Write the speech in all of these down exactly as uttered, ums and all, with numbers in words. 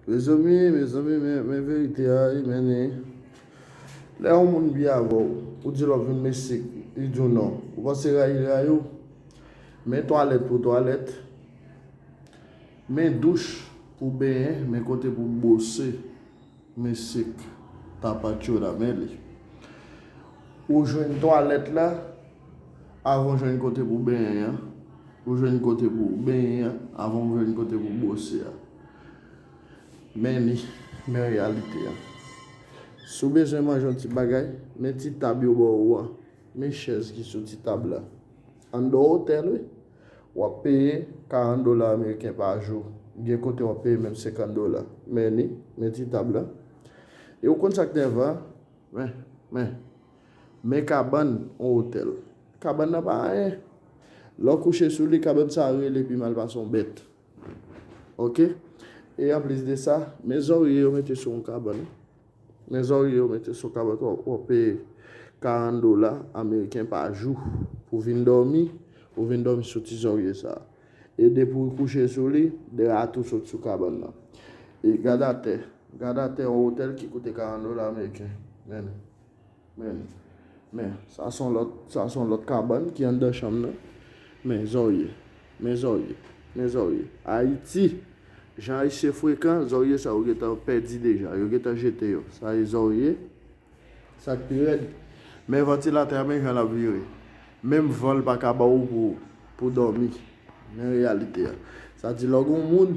Mezanmi, mezanmi, men, men verite a, wi, men ni. Lè yon moun byen avè w, ou di l w ap vin mesik, li di w non. Ou panse rayi rayi w? Men twalèt pou twalèt. Men douch pou benyen, men kote pou bwose. Mesik, tapatchoula, men li. Ou jwenn twalèt la, avan w jwenn kote pou benyen an. Ou jwenn kote pou benyen an, avan w jwenn kote pou bwose a. Men li, men reyalite a. Si w bezwen manje yon ti bagay, men ti tab yo ba w an. Men chèz ki sou ti tab la. Anndan otèl, wi. W ap peye karant dola ameriken pa jou. Gen kote w ap peye menm senkant dola. Men ni, men ti tab la. E ou konn sa k nèvan? Men, men. Men kabann yon otèl. Kabann nan pa anyen. Lè w kouche sou li, kabann sa rele pi mal pase yon bèt. Oke? E anplis de sa, men zòrye yo mete sou yon kabann. Men zòrye yo mete sou kabann, w ap peye karant dola ameriken pa jou pou vin dòmi, ou vin dòmi sou ti zòrye sa a. E depi w kouche sou li, dra a tou sot sou kabann nan. E gad atè, gad atè yon otèl ki koute karant dola ameriken. Men, men, men, sa se yon lòt, sa se yon lòt kabann ki anndan chanm nan. Men zòrye, men zòrye, men zòrye. Ayiti, jan Ayisyen frekan, zòrye sa yo gentan pèdi deja, yo gentan jete yo. Sa e zòrye, sa k pi rèd. Men vantilatè a, men jan l ap vire. Menm van l pa ka ba w pou, pou dòmi. Men reyalite a. Sa di lè w gen yon moun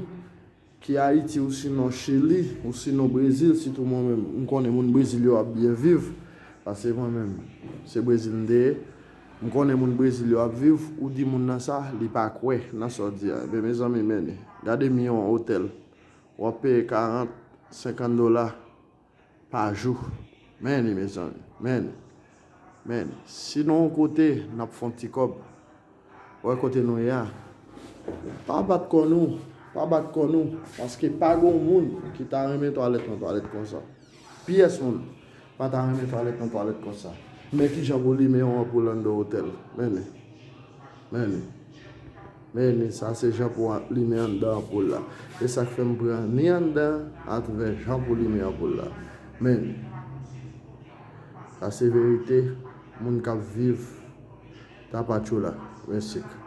ki Ayiti ou sinon Chili, ou sinon Brezil, sitou mwen menm, m konnen moun Brezil yo ap byen viv, paske mwen menm, se Brezil m te ye. M konnen moun Brezil yo ap viv, ou di moun nan sa, li pa kwè nan sa w di a. Ebyen, mezanmi, men ni. Gade mi yon otèl, w ap peye karant, senkant dola pa jou. Men ni, mezanmi, men ni, men ni. Si nou yon kote, n ap fè yon ti kòb. Wè kote nou ye a. Pa bat kò nou, pa bat kò nou, paske pa gen yon moun ki ta renmen twalèt nan twalèt konsa. Pyès moun pa ta renmen twalèt nan twalèt konsa. Men kijan pou limen yon anpoul anndan otèl. Men ni. Men ni. Men ni, sa se jan pou limen anndan anpoul la. E sa k fè m pran ni anndan atravè jan pou limen anpoul la. Men ni. Sa se verite moun k ap viv Tapatchoula, Meksik.